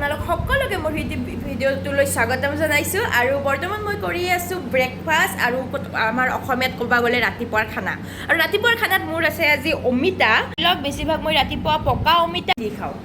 আপোনালোক সকলোকে মোৰ ভিডিঅ'টোলৈ স্বাগতম জনাইছোঁ। আৰু বৰ্তমান মই কৰি আছোঁ ব্ৰেকফাষ্ট আৰু আমাৰ অসমীয়াত ক'ব গ'লে ৰাতিপুৱাৰ খানা। আৰু ৰাতিপুৱাৰ খানাত মোৰ আছে আজি অমিতা। লওক, বেছিভাগ মই ৰাতিপুৱা পকা অমিতা দি খাওঁ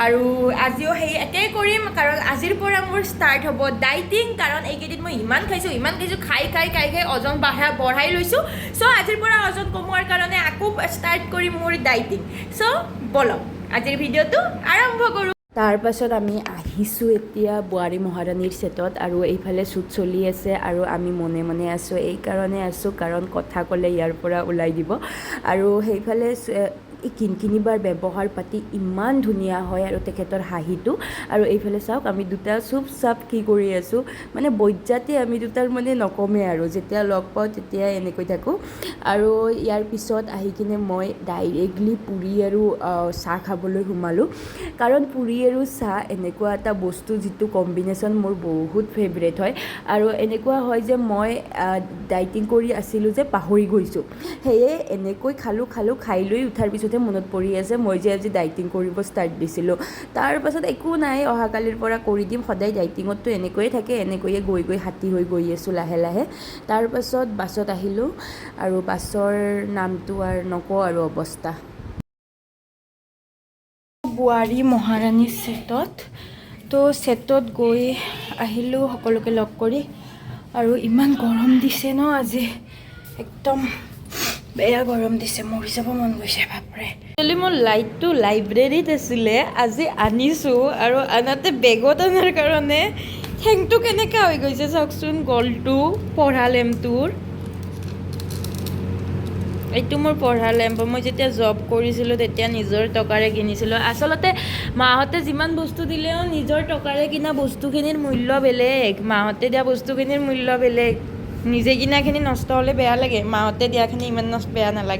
আৰু আজিও সেই একেই কৰিম, কাৰণ আজিৰ পৰা মোৰ ষ্টাৰ্ট হ'ব ডাইটিং। কাৰণ এইকেইদিন মই ইমান খাইছোঁ, ইমান খাইছোঁ, খাই খাই খাই খাই ওজন বঢ়াই লৈছোঁ। চ' আজিৰ পৰা ওজন কমোৱাৰ কাৰণে আকৌ ষ্টাৰ্ট কৰিম মোৰ ডাইটিং। চ' ব'লক, আজিৰ ভিডিঅ'টো আৰম্ভ কৰোঁ। তাৰপাছত আমি আহিছোঁ এতিয়া বোৱাৰী মহাৰাণীৰ ছেটত আৰু এইফালে শ্বুট চলি আছে আৰু আমি মনে মনে আছোঁ। এইকাৰণে আছোঁ, কাৰণ কথা ক'লে ইয়াৰ পৰা ওলাই দিব। আৰু সেইফালে এই কিনকিনিবাৰ ব্যৱহাৰ পাতি ইমান ধুনীয়া হয় আৰু তেখেতৰ হাঁহিটো। আৰু এইফালে চাওক, আমি দুটা চুপ চাপ কি কৰি আছোঁ। মানে বজ্জাতে আমি দুটাৰ মানে নকমে আৰু যেতিয়া লগ পাওঁ তেতিয়াই এনেকৈ থাকোঁ। আৰু ইয়াৰ পিছত আহি কিনে মই ডাইৰেক্টলি পুৰি আৰু চাহ খাবলৈ সোমালোঁ, কাৰণ পুৰি আৰু চাহ এনেকুৱা এটা বস্তু যিটো কম্বিনেশ্যন মোৰ বহুত ফেভৰেট হয়। আৰু এনেকুৱা হয় যে মই ডাইটিং কৰি আছিলোঁ যে পাহৰি গৈছোঁ, সেয়ে এনেকৈ খালোঁ খালোঁ, খাই লৈ উঠাৰ পিছতহে মনত পৰি আছে মই যে আজি ডাইটিং কৰিব ষ্টাৰ্ট দিছিলোঁ। তাৰপাছত একো নাই, অহাকালিৰ পৰা কৰি দিম। সদায় ডাইটিঙততো এনেকৈয়ে থাকে, এনেকৈয়ে গৈ গৈ হাতী হৈ গৈ আছোঁ লাহে লাহে। তাৰপাছত বাছত আহিলোঁ আৰু বাছৰ নামটো আৰু নকওঁ আৰু অৱস্থা। বোৱাৰী মহাৰাণী ছেটত, তো ছেটত গৈ আহিলোঁ সকলোকে লগ কৰি। আৰু ইমান গৰম দিছে ন আজি, একদম বেয়া গৰম দিছে, মৰি যাব মন গৈছে, বাপৰে। একচুৱেলি মোৰ লাইটটো লাইব্ৰেৰীত আছিলে, আজি আনিছোঁ আৰু আনাতে বেগত অনাৰ কাৰণে ঠেংটো কেনেকুৱা হৈ গৈছে চাওকচোন, গলটো পঢ়া লেম্পটোৰ। এইটো মোৰ পঢ়া লেম্প, মই যেতিয়া জব কৰিছিলোঁ তেতিয়া নিজৰ টকাৰে কিনিছিলোঁ। আচলতে মাহঁতে যিমান বস্তু দিলেও নিজৰ টকাৰে কিনা বস্তুখিনিৰ মূল্য বেলেগ, মাহঁতে দিয়া বস্তুখিনিৰ মূল্য বেলেগ। নিজে কিনাখিনি নষ্ট হ'লে বেয়া লাগে, মাহঁতে দিয়াখিনি ইমান নষ্ট বেয়া নালাগে।